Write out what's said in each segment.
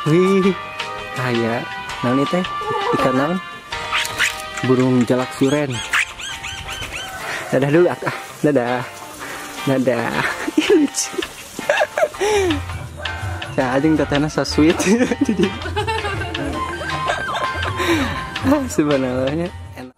Wih, aya naon teh? Ikan naon? Burung jalak suren. Dadah dulu ah. Dadah. Dadah. Lucu. Ya anjing tetehna so sweet. Jadi sebenarnya enak.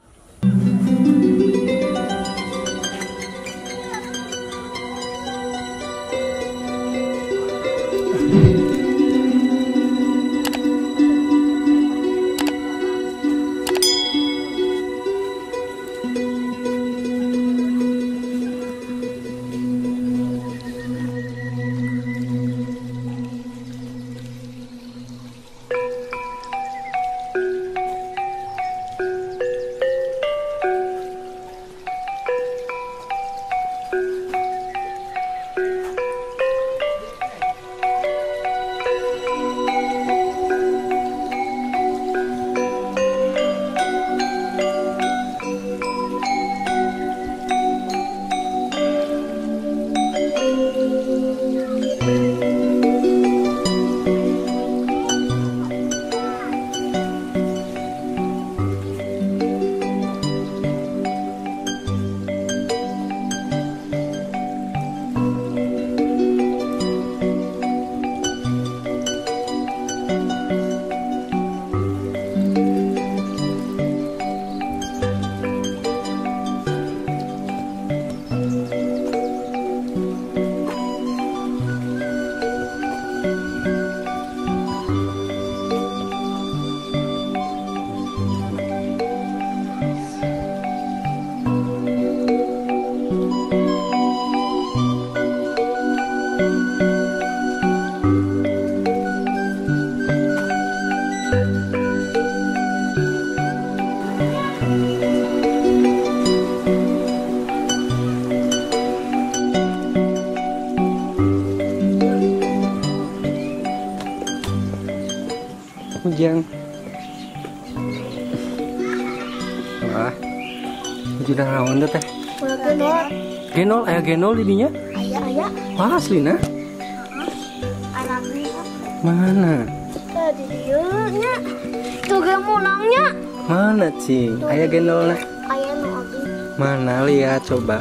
Ujang. Wah. Ujang naon teh? Genol. Genol, aya genol di dinya? Aya, aya. Wah, aslina? Heeh. Mana? Tah di dieu nya. Tuh ge mulangnya. Mana, Cing? Aya genolna? Aya nu abdi. Mana lihat coba.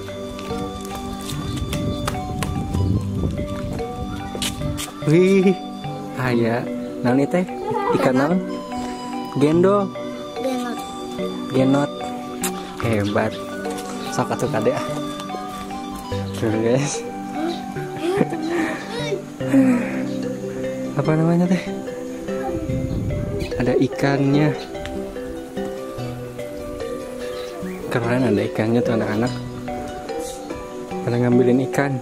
Wih, aya naon teh? Ikan naon? Gendol. Genot. Genot. Hebat. Sok atuh kade ah. Tuh guys. Apa namanya teh? Ada ikannya. Keren ada ikannya tuh anak-anak. Pada ngambilin ikan.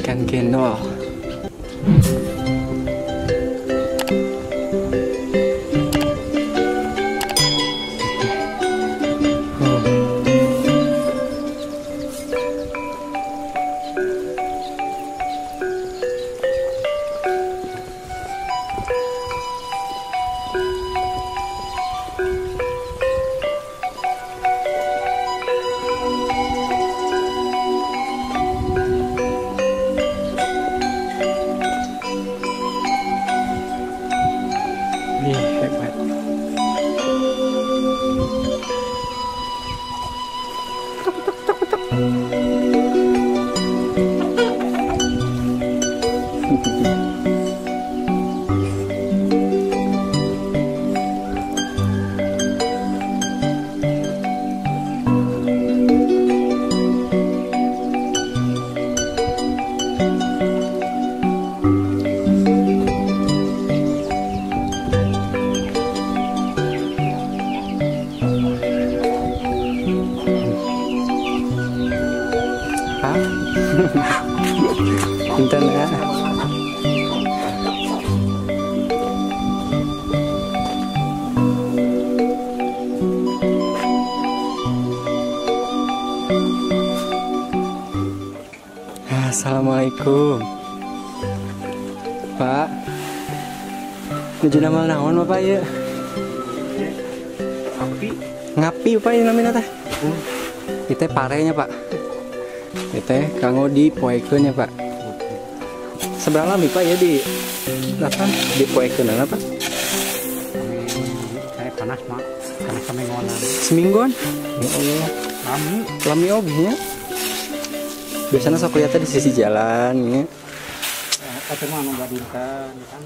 Ikan gendol. Hebat. Tuk, tuk, tuk, tuk. Punten ya. Assalamualaikum Pak. Nuju nama naon Bapak ya? Ngapi. Ngapi Pak ya namanya teh? Itu parenya Pak. Itu kanggo dipoekeun ya Pak. Seberapa lama Pak ya di apa di poekeun apa? Saya panas mak, karena semingguan. Semingguan? Ya Allah. Lami. Lami oge nya. Biasanya sok lihatnya di sisi jalan ya. Eta mah anu gadingkan kan.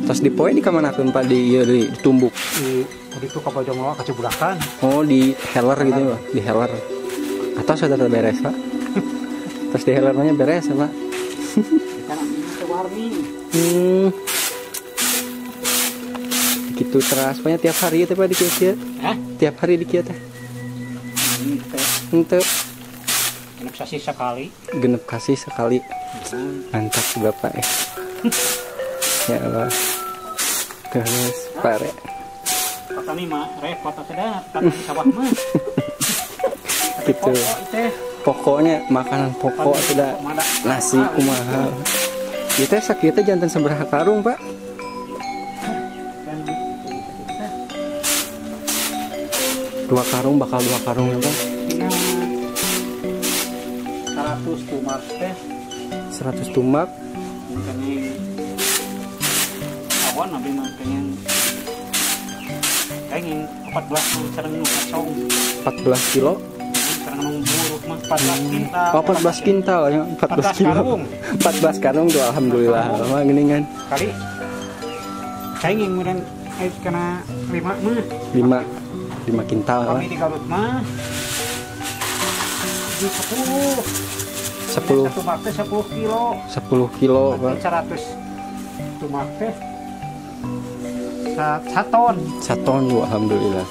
Terus di poe di kamanakeun Pak di ieu deui ditumbuk. Di itu ka Bojong ka Cibulakan. Oh, di heler gitu ya, Pak? Di heler. Atau sudah beres, Pak? Terus di heler mah beres, Pak. Gitu teras banyak tiap hari teh Pak di kieu. Hah? Tiap hari di kieu teh. Henteu. Genep kasih sekali. Genep kasih sekali. Mantap Bapak ya. Ya Allah. Terus pare. Petani mah repot atuh petani sawah mah. Gitu. Pokoknya makanan pokok sudah nasi kumaha. Ieu teh sakieu teh janten sabaraha karung, Pak? 2 karung bakal 2 karung ya, Pak. 100 tumak teh. 100 tumak. Awan abi mah pengen 14 sareng nu kacong. 14 kilo? Sareng nu buruk mah 14 kintal. Oh, 14 kintal ya, 14 kilo. Karung. 14 karung tuh alhamdulillah. Mah geuningan. Kali kenging meureun kana 5 mah. 5 kintal. Kami di Garut mah di 10. 10. Tumak teh 10 kilo. 10 kilo, Pak. 100 tumak teh 1 ton. 1 ton, Bu, alhamdulillah.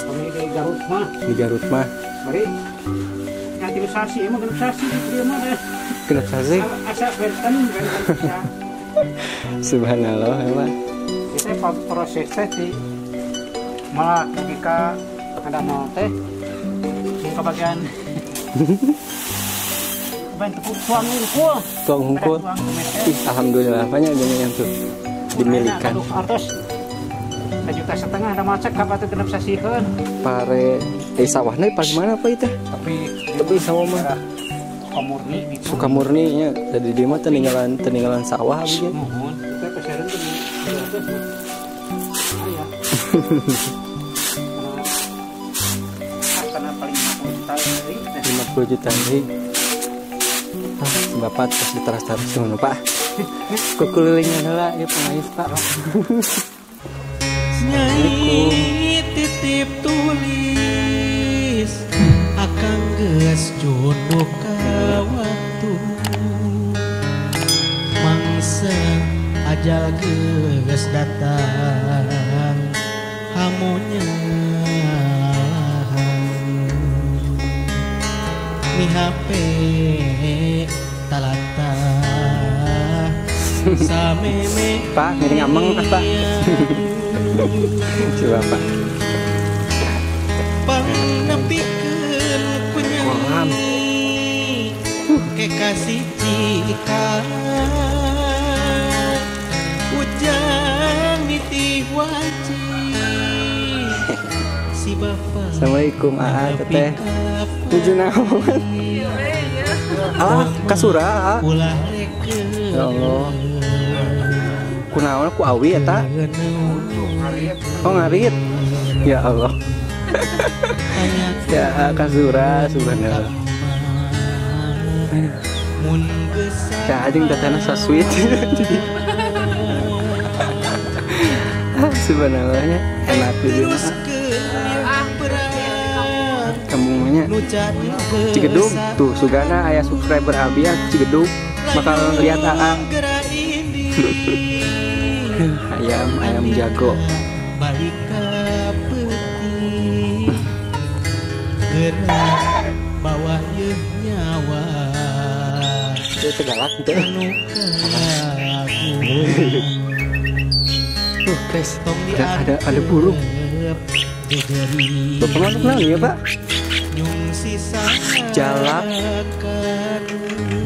Kami di Garut mah. Di Garut mah. Bari nganti sasi emang genep sasi di dieu mah deh. Genep sasi. Asa benten bisa. Subhanallah, ya, Pak. Kita proses teh di malah ketika ada mau teh ke bagian bentuk tuang hungkul. Tuang hungkul. Ih, alhamdulillah banyak gini yang tuh dimilikan. Artos 1,5 juta ada macet kapan tuh genep sasiheun. Pare sawahna pas mana Pak itu? Tapi sawah mah Sukamurni gitu. Sukamurni nya tadi di mah teninggalan sawah abdi. Muhun. Teh pesereun tuh. Aya. Karena paling 50 juta deui. 50 juta deui. Ah, Bapak terus diteras-teras ngono, Pak. Kukulilingan heula ieu pengais, Pak. Nyai titip tulis akang geus jodoh ka waktu mangsa ajal geus datang hamunya mihape talata sameme. Pak ngiring ameng Pak. Coba Pak. Pangnepikeun ku nyai kekasih cika ujang nitih waji si bapak. Assalamualaikum AA teteh. Tujuh naon? Ah, kasura. Ya Allah. Kunaon ku awi eta? Oh ngarit. Ya Allah. Ya kasura subhanallah. Ya anjing tetehna so sweet. Subhanallahnya enak di mah. Kampungnya Cigedug tuh sugana aya subscriber abi ya Cigedug bakal lihat AA. Ayam jago. Itu tegalak gitu. Guys, ada burung. Bapak manuk naon ya, Pak? Jalak.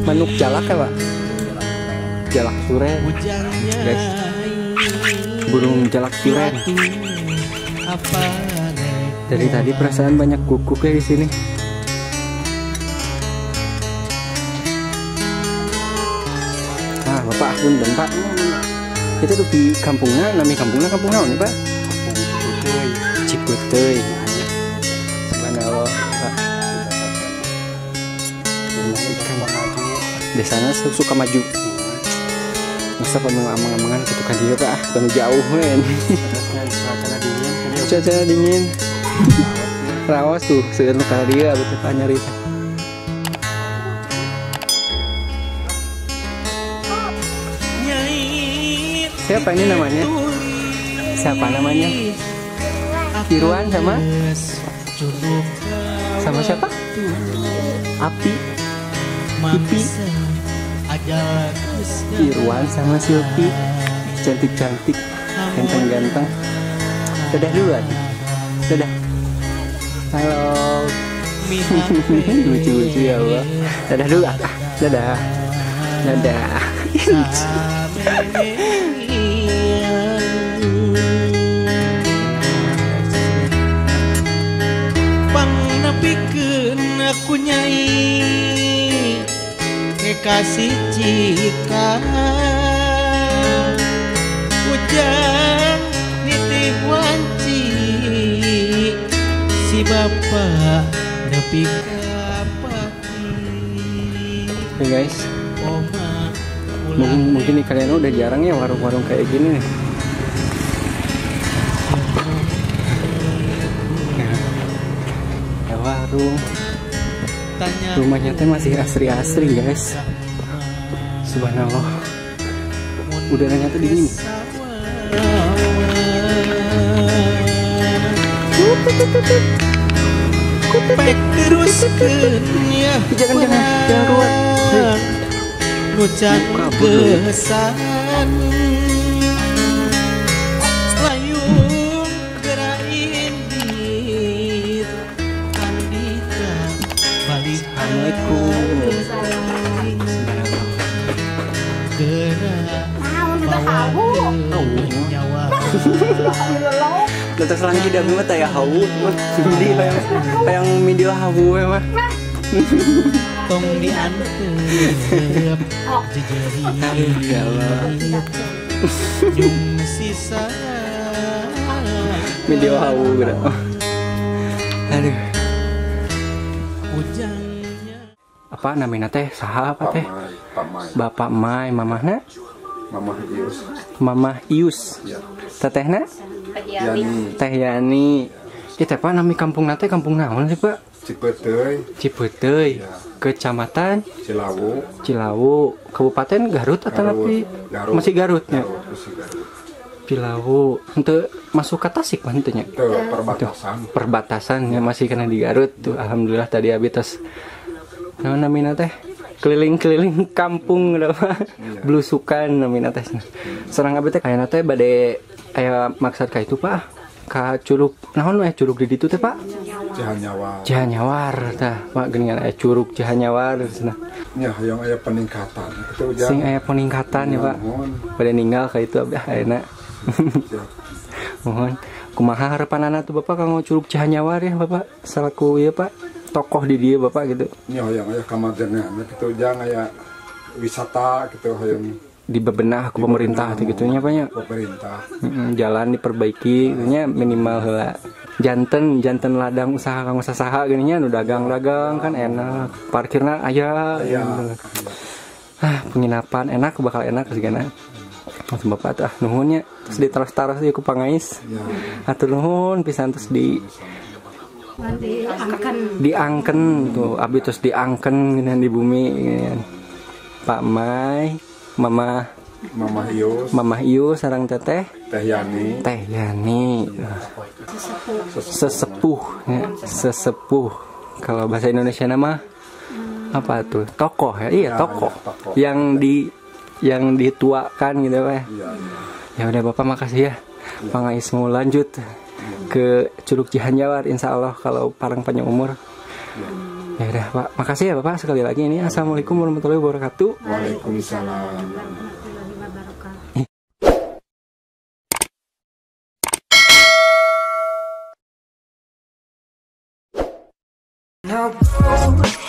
Manuk jalak ya, Pak? Jalak suren. Guys. Burung jalak suren. Dari tadi perasaan banyak guguk ya di sini. Punten Pak. Itu tuh di kampungnya, nami kampungnya kampung naon nih Pak? Kampung Cipeuteui. Cipeuteui. Subhanallah Pak. Ikan. Desana suka maju. Masa penuh amang-amangan gitu kan dia Pak, penuh jauh men. Cuaca dingin. Cuaca dingin. Rawas tuh, seueur nu ka dieu abdi teh nyari. Siapa ini namanya? Siapa namanya? Irwan sama? Sama siapa? Api. Pipi. Irwan sama Silvi. Cantik-cantik, ganteng-ganteng. Dadah dulu lagi. Dadah. Halo. Lucu-lucu ya Allah. Dadah dulu ah. Dadah. Dadah. Pangnapikeun aku nyai kekasih cika ujang nitih wanci si bapak nepi ka pati. Oke guys, mungkin nih kalian udah jarang ya warung-warung kayak gini nih. Ya, warung. Rumahnya teh masih asri-asri guys. Subhanallah. Udaranya tuh dingin. Jangan jangan keluar. Nucan kesan layung gerak indit andita balik. Assalamualaikum. Gerak bawa nyawa. Letak selangki dah mah taya hawu mah. Jadi yang video hawu mah. Tong diantep jejeri ya Allah. Yung sisa video hawu gitu. Aduh. Apa namanya teh? Saha apa teh? Bapak Mai, mamahna? Mamah Ius. Mamah Ius. Ya. Tetehna? Yani. Teh Yani. Ya teh Pak, nami kampung teh kampung naon sih Pak? Cipeuteui. Cipeuteui. Ya. Kecamatan Cilawu. Cilawu, Kabupaten Garut atau tapi masih Garutnya. Garut, masih Garut. Cilawu, henteu masuk ke Tasik mah henteu nya. Teu, perbatasan. Perbatasan ya, masih kena di Garut tuh. Alhamdulillah tadi abi tos naon namina teh? Keliling-keliling kampung udah mah. Ya. Blusukan namina teh. Serang abi teh kayana teh bade aya maksad ka itu Pak. Ka curug naon we curug di ditu teh Pak? Cihanyawar. Cihanyawar tah, Pak geuningan aya curug Cihanyawar cenah. Nya hoyong aya peningkatan. Itu ujang. Sing aya peningkatan ya Pak. Bade ninggal ka itu abdi ayeuna. Mohon kumaha harepanana tuh Bapak kanggo curug Cihanyawar ya Bapak selaku ieu Pak tokoh di dieu Bapak gitu. Nya hoyong aya kamajengan kitu ujang aya wisata gitu hoyong dibebenah ku pemerintah gitu nya Pak nya. Pemerintah. Jalan diperbaiki nya minimal heula. Janten ladang usaha kanggo sasaha geuning nya nu dagang-dagang kan enak. Parkirna aya. Ya. Ah, penginapan enak bakal enak sigana. Langsung Bapak tuh ah nuhun nya. Terus ditaros-taros ieu ku pangais. Ya. Hatur nuhun pisan terus di diangken tuh abi terus diangken geuning di bumi geuningan. Pak Mai, Mama Ius. Mamah Ius sareng teteh Teh Yani. Teh Yani. Sesepuh ya, sesepuh. Kalau bahasa Indonesia nama apa tuh? Tokoh ya. Iya, tokoh. Ya, tokoh. Yang dituakan gitu Pak. Iya, iya. Ya udah Bapak makasih ya. Ya. Pangais mau lanjut ke Curug Cihanyawar insya Allah kalau parang panjang umur. Ya. Ya udah Pak, makasih ya Bapak sekali lagi ini. Assalamualaikum warahmatullahi wabarakatuh. Waalaikumsalam. Now go.